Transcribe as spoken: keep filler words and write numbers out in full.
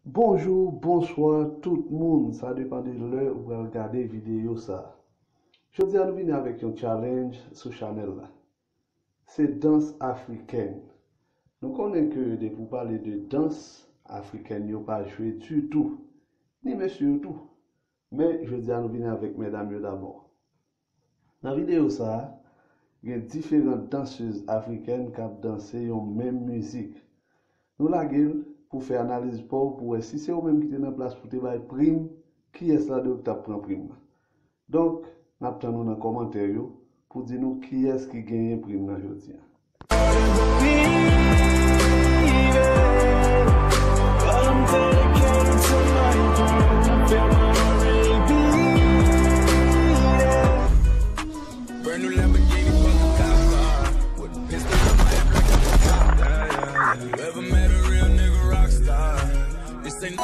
Bonjou, bonswa tout moun, sa depann de lè ou pral gade videyo sa. Jodi a nou vini avèk yon challenge sou chanèl la. Se dans afrikèn. Nou konnen ke depi w pale de dans afrikèn, yo pa jwe ditou. Ni mesye yo tou. Men jodi a nou vini avèk medam yo dabò. Nan videyo sa a, gen diferan dansez afrikèn k ap danse yon menm mizik. Nou lage l pou fè analiz pa w pou wè si se ou menm ki te nan plas pou te bay prim, kiyès ladan yo ki t ap pran prim nan. Donk, n ap tann ou nan kòmantè yo pou di nou kiyès ki genyen prim nan jodi a. Brand new Lamborghini, fuck a cop car. With a pistol in my hand, black on the top. Yeah, yeah, yeah. You ever met a real nigga rock star? This ain't